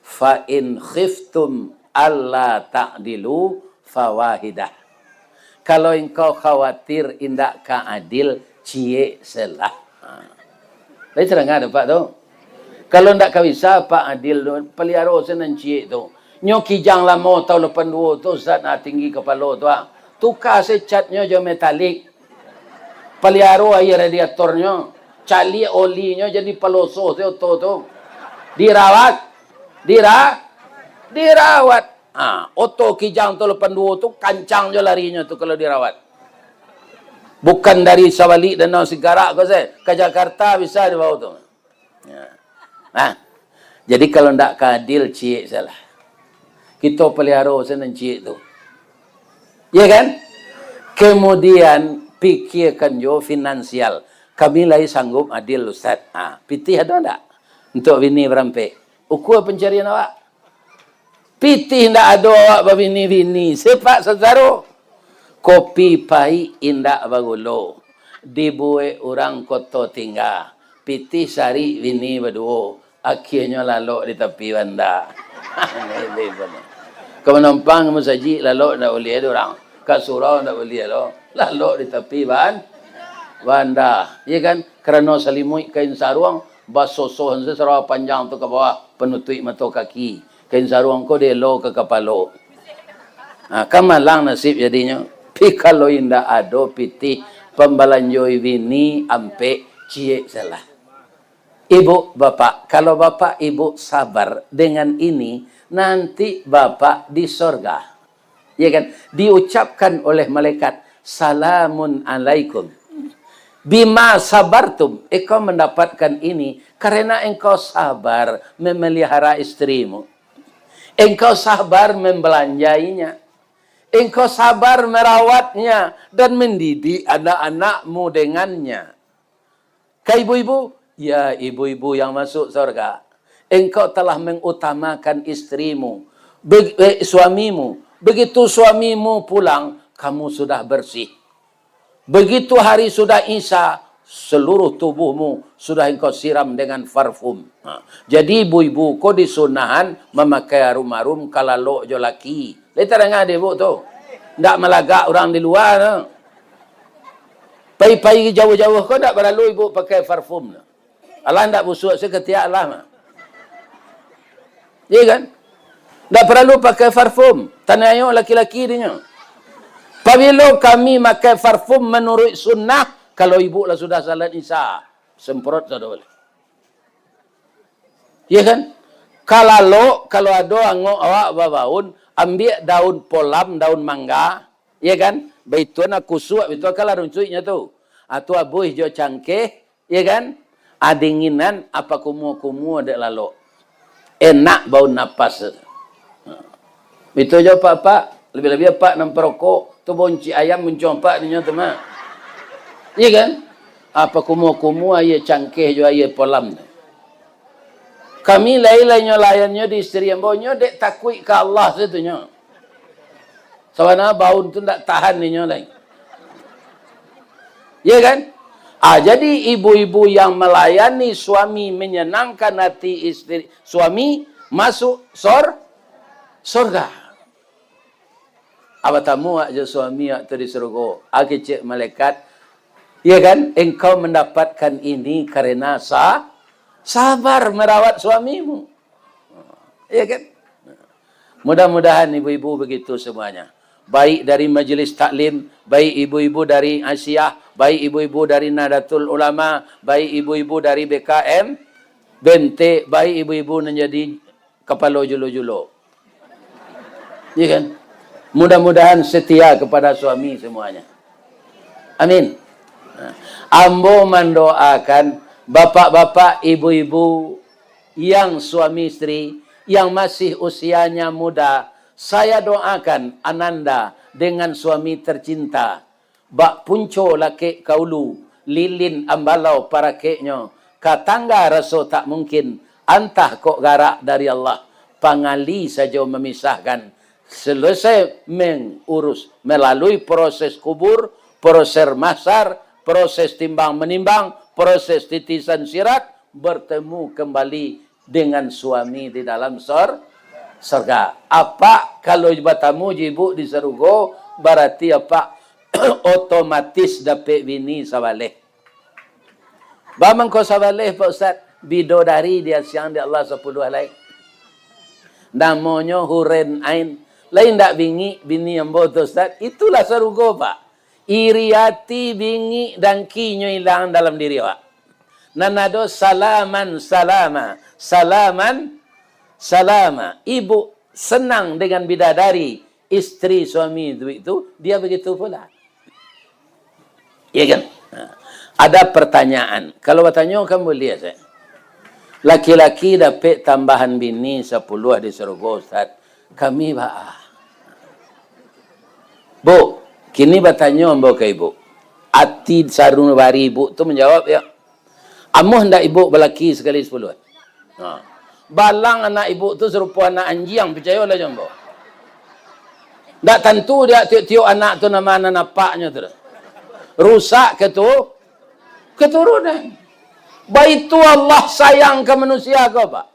"Fa in khiftum alla ta'dilu fawahidah." Kalau engkau khawatir indak ka adil, ciek se lah. Ha. Lai tadanga dek apak tu? Kalau ndak ka bisa, Pak Adil tu, paliaro se nan ciek tu. Nyo kijang lamo taun lapan duo tu, Ustaz, ah, tinggi kapalo tu, ah. Tuka se catnyo jo metalik. Paliaro aia radiatornyo. Caliak olinyo, jadi paloso se oto tu. Dirawat. Dira-, dirawat. Ah, oto kijang taun lapan duo tu, kancang jo larinyo tu kalau dirawat. Bukan dari Sabalik Danau Sigarak ko se, ka Jakarta bisa dibawa tu. Ya. Nah, jadi kalau ndak ka adil, ciek se lah. Kito paliaro se nan ciek tu. Ya kan? Kemudian, pikirkan jo finansial. Kami lai sanggup adil, Ustaz. Ha, pitih ado ndak? Untuk bini barampek. Ukua pencarian awak. Pitih indak ado awak babini-bini, se Pak Sasaro. Kopi paik indak bagulo, dibuek urang Koto Tingga. Pitih sarik bini baduo, akhianyo lalok di tapi banda. Ka manampang musajik lalok ndak buliah dek urang. Ka surau ndak buliah lo, lalok di tapi ban-, banda. Iyo kan? Karano salimuik kain saruang, basosohan se sarawa panjang tu ka bawah, panutuik mato kaki. Kain saruang ko dielo ka kapalo. Ha, kan malang nasib jadinyo. Pi kalau indak ado pitih pambalanjoi bini ampek, ciek se lah. Ibu, bapak, kalau bapak ibu sabar dengan ini, nanti bapak di sorga. Ya kan? Diucapkan oleh malaikat, "Salamun alaikum. Bima sabartum." Engkau mendapatkan ini karena engkau sabar memelihara istrimu. Engkau sabar membelanjainya. Engkau sabar merawatnya dan mendidik anak-anakmu dengannya. Ka ibu-ibu, ya ibu-ibu yang masuk sorga, engkau telah mengutamakan istrimu, be-, eh, suamimu. Begitu suamimu pulang, kamu sudah bersih. Begitu hari sudah Isya, seluruh tubuhmu sudah engkau siram dengan parfum. Ha. Jadi, ibu-ibu ko disunahan mamakai arum-arum ka lalok jo laki. Lai tadanga dek ibu tu? Ndak malagak urang di lua tu. Pai-pai jauah-jauah ko ndak paralu ibu pakai parfum tu. Alah ndak busuak sakatiak alah mah. Iya kan? Ndak paralu pakai parfum. Tanayok laki-laki dinyo. Pabilo kami makai parfum manuruik sunnah, kalau ibu lah sudah salat Isya, semprot sado lah. Iya kan? Ka lalok, kalau ado angok awak babaun, ambiak daun polam, daun mangga, iya kan? Baituan akusuak, baitu ka lah runcuiknyo tu. Atu abuih jo cangkeh, iya kan? Adinginan, apa kumua-kumua dek lalok. Enak bau napas. Itu jo, Pak, Pak. Lebih-lebih Apak nan parokok, tu bau encik ayam muncuang Apak dinyo tu mah. Iya kan? Apa kumua-kumua aia cangkeh jo aia polam tu. Kami lai-lai nyo layannyo di istri ambo, nyo dek takuik ka Allah satunyo. Sabana baun tu ndak tahan inyo lai. Ya kan? Ah, jadi ibu-ibu yang melayani suami, menyenangkan hati istri, suami, masuk sor-, sorga. Abah tamu awak jo suami awak tu di surugo. Ah, kecek malaikat, ya kan? Engkau mendapatkan ini karena sa-, sabar merawat suamimu. Ya kan? Mudah-mudahan ibu-ibu begitu semuanya. Baik dari majelis taklim, baik ibu-ibu dari Asiah, baik ibu-ibu dari Nahdlatul Ulama, baik ibu-ibu dari B K M, B M T, baik ibu-ibu nan jadi kapalo julo-julo. Ya kan? Mudah-mudahan setia kepada suami semuanya. Amin. Nah, ambo mandoakan bapak-bapak, ibu-ibu, Yang suami istri yang masih usianya muda, saya doakan ananda dengan suami tercinta. Bak punco lakek ka ulu, lilin ambalau parakeknyo, ka tangga raso tak mungkin, antah kok garak dari Allah, pangali sajo mamisahkan. Selesai mengurus melalui proses kubur, proses mahsyar, proses timbang menimbang, proses titisan sirat, bertemu kembali dengan suami di dalam sor-, sorga. Apak kalau batamu jo ibuk di sarugo, barati apak otomatis dapek bini sabaleh. Ba mangko sabaleh, Pak Ustaz? Bidodari diasiang dek Allah sapuluah lai. Namonyo Huren Ain. Lai ndak bingik bini ambo tu, Ustaz? Itulah sarugo, Pak. Iri ati, bingik, dangkinyo ilang dalam diri awak. Nan ado salaman salama, salaman salama. Ibuk senang dengan bidadari, istri suami duit tu, dia begitu pula. Iya kan? Nah, ada pertanyaan. Kalau batanyo kan buliah, Ustaz. Laki-laki dapek tambahan bini sapuluah di sarugo, Ustaz. Kami baa? Bu, kini batanyo ambo ka ibuk. Ati sanubari ibuk tu manjawab, yo. Amuah ndak ibuk balaki sakali sapuluah? Ha. Balang anak ibuk tu sarupo anak anjiang, picayolah jo ambo. Ndak tantu dia tiok-tiok anak tu nama nan apaknyo tu. Rusak ketu-, keturunan. Baitu Allah sayang ka manusia ko, Pak.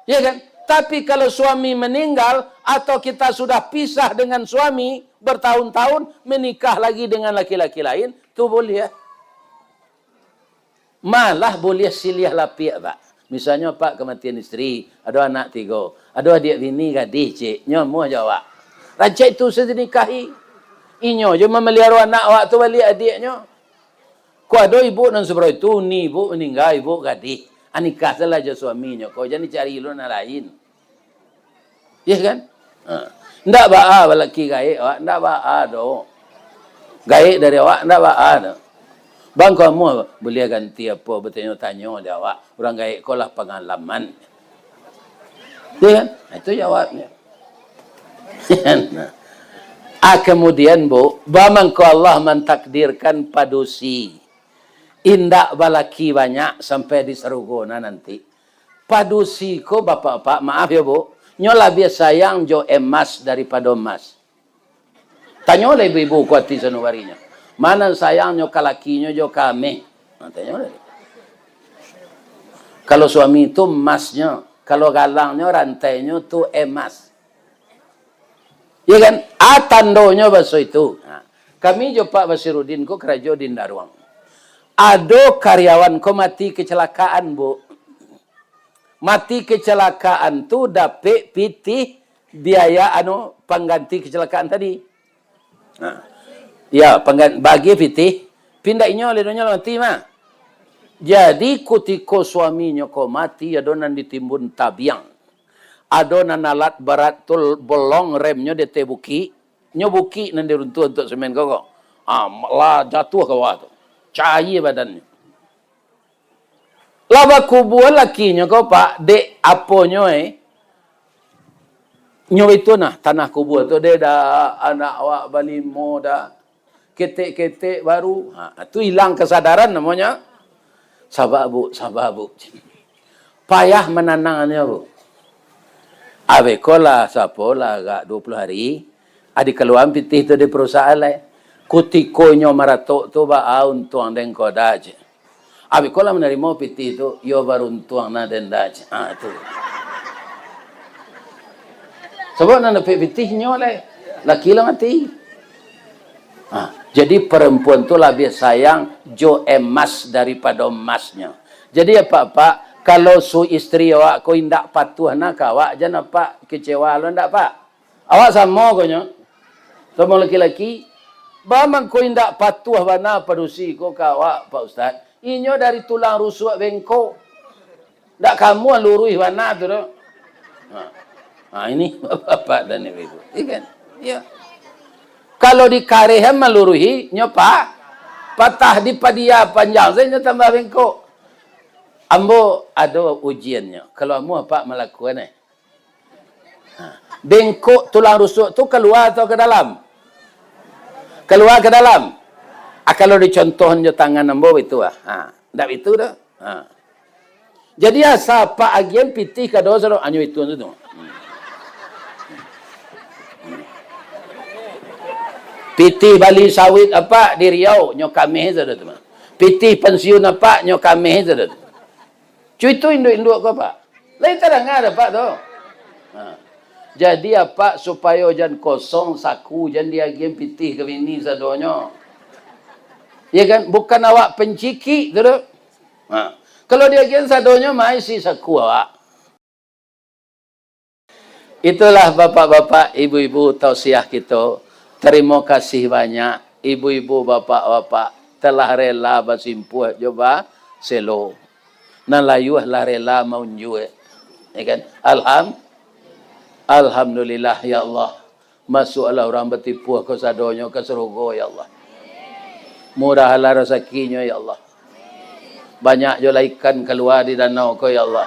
Ya kan? Tapi kalau suami meninggal atau kita sudah pisah dengan suami bertahun-tahun, menikah lagi dengan laki-laki lain, tu boleh. Malah buliah siliah lapiak, Pak. Misalnyo, Pak, kamatian isteri, ado anak tigo, ado adiak bini gadih, cek, nyo amuah jo awak. Rancak itu se dinikahi. Inyo jo mamaliharo anak awak tu baliak adiaknyo. Ko ado ibuk nan sabarang itu, ni ibuk maningga, ibuk gadih. Ah, nikah salah jo suaminyo, ko jan dicari lo nan lain. Iya kan? Ha. Ndak baa balaki gaek awak, ndak baa doh. Gaek dari awak, ndak baa doh. Bang, ko amuah buliah ganti apo, batanyo-tanyo di awak. Urang gaek ko lah pangalaman. Iya kan? Nah, itu jawabnyo. Ah, kemudian, Bu, ba mangko Allah mantakdirkan padusi indak balaki banyak sampai di sarugo na nanti. Padusi ko, bapak-bapak, maaf yo, Bu, nyo labiah sayang jo emas daripado emas. Tanyolah ibu-ibu ko ati sanubarinyo, ma nan sayangnyo ka lakinyo jo ka ameh? Nah, tanyolah. Kalau suami tu emasnyo, kalau galangnyo, rantainyo tu emas. Ya kan? A tandonyo baso itu. Nah, kami jo Pak Basirudin ko karajo di Indaruang. Ado karyawan ko mati kecelakaan, Bu. Mati kecelakaan tu dapek pitih biaya, anu, pangganti kecelakaan tadi. Nah, ya, panggan-, bagi pitih, pindah inyo, lidonyo lah mati mah. Jadi, kutiko suaminyo ko mati, ado nan ditimbun tabiang. Ado nan alat barat tu bolong remnyo di ateh bukik. Nyo bukik nan diruntuah untuak semen ko, ko. Ah, lah jatuah ka bawah tu. Cayia badannyo. Lah bakubua lakinyo ko, Pak, dek aponyo, eh. Nyo itu nah, tanah kubua tu, dek dah anak awak balimo dah. Ketek-ketek baru. Ha, tu ilang kesadaran namonyo. Sabar, Bu, sabar, Bu. Payah mananangnyo, Bu. Abih ko lah, sapo lah, agak dua puluh hari, ah, dikaluaan pitih tu di perusahaan lai. Kutiko inyo maratok tu, baa untuang den ko dah, cek. Abih ko lah manarimo pitih tu, yo baruntuang nah den dah, cek. Ah, tu. Sabab nan dapek pitih nyo lai. Laki lah mati. Ha, jadi, perempuan tu labiah sayang jo emas daripado emasnyo. Jadi, apak-apak, kalau su istri awak ko indak patuah na ka awak, jan apak kecewa lo ndak, Pak? Awak samo ko nyo, samo laki-laki, ba mangko indak patuah bana padusi ko ka awak, Pak Ustaz? Inyo dari tulang rusuak bengkok. Ndak kamuah luruih bana tu doh. Ha. Ha, ini bapak dan ibu-ibu. Iya kan? Iya. Kalau dikarehan maluruihi, nyo pa-, patah, dipadia panjang sajo, nyo tambah bengkok. Ambo ado ujiannyo. Kalau ambo apak malakuan, eh. Ha. Bengkok tulang rusuk tu kalua atau ka dalam? Kalua ka dalam. Ah, kalau dicontohon jo tangan ambo itu ah. Ha. Ndak itu doh. Ha. Jadi asa apak agian pitih ka doso doh. Anyo itu tu. Pitih bali sawit apak di Riau, nyo kameh sajo tu. Pitih pensiun apak, nyo kameh sajo tu. Cuitu induak-induak ko, Pak. Lai tadanga dek Apak tu. Ha. Jadi, Apak supayo jan kosong saku, jan diagian pitih ka bini sadonyo. Ya kan? Bukan awak pancikik tu doh. Ha. Kalau diagian sadonyo, ma isi saku awak. Itulah bapak-bapak, ibu-ibu, tausiah kito. Tarimo kasih banyak, ibu-ibu, bapak-bapak, telah rela basimpuah jo baselo. Nan layuah lah rela maunjuak. Ya kan? Alham-, Alhamdulillah, ya Allah. Masuaklah urang batipuah ko sadonyo ka sarugo, ya Allah. Murahlah rasakinyo, ya Allah. Banyak jo lah ikan kalua di danau ko, ya Allah.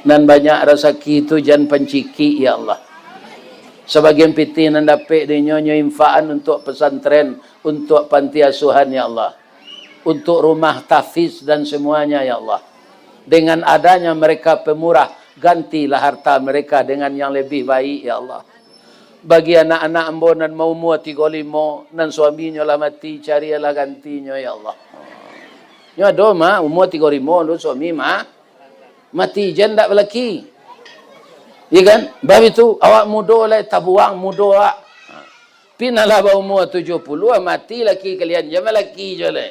Nan banyak rasaki tu jan pancikik, ya Allah. Sabagian pitih nan dapek dinyo, nyo infaan untuak pesantren, untuak panti asuhan, ya Allah. Untuak rumah tahfiz dan semuanya, ya Allah. Dengan adanya mereka pemurah, gantilah harta mereka dengan yang lebih baik, ya Allah. Bagi anak-anak ambo nan maumua tigo limo, nan suaminyo lah mati, carilah gantinyo, ya Allah. Nyo ado mah, umua tigo limo tu suami mah mati, jan ndak balaki. Ya kan? Bab itu, awak mudo lai, tabuang mudo awak. Pinalah baumua tujuah puluah, mati laki kalian, jan balaki juo lai.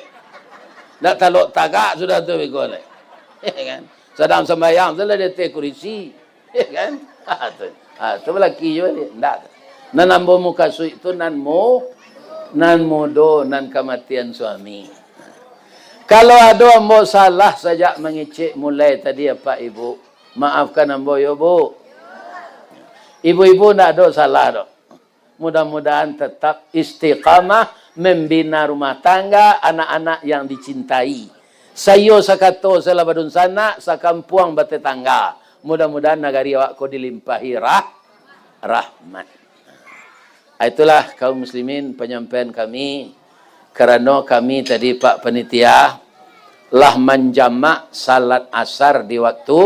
Ndak talok tagak sudah tu beko lai. Ya kan? Sadang sambayang tu lah di ateh kurisi. Ya kan? Ha, tu. Ha, tu balaki juo baliak. Ndak. Nan ambo mukasuik tu nan mu-, nan mudo, nan kamatian suami. Kalau ado ambo salah sajak mangecek mulai tadi, Apak Ibu, maafkan ambo yo, Bu. Ibu-ibu ndak ado salah doh. Mudah-mudahan tetap istiqamah membina rumah tangga anak-anak yang dicintai. Saiyo sakato salah badunsanak, sakampuang batetangga. Mudah-mudahan nagari awak ko dilimpahi rah-, rahmat. Ah, itulah kaum muslimin panyampaian kami, karano kami tadi, Pak Panitia, lah manjamak salat asar di waktu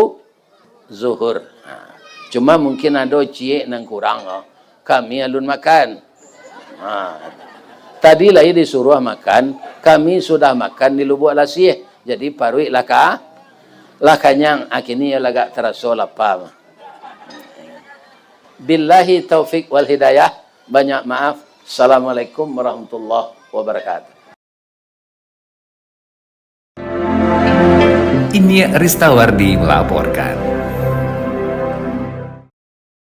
zuhur. Ha. Cuma mungkin ado ciek nan kurang ko. Kami alun makan. Ha. Tadi lai disuruah makan, kami sudah makan di Lubuak Lasiah. Jadi paruik lah ka-, lah kanyang, ah, kini yo lah agak taraso lapa mah. Billahi taufik wal hidayah. Banyak maaf. Assalamualaikum warahmatullahi wabarakatuh. Ini Ristawardi melaporkan.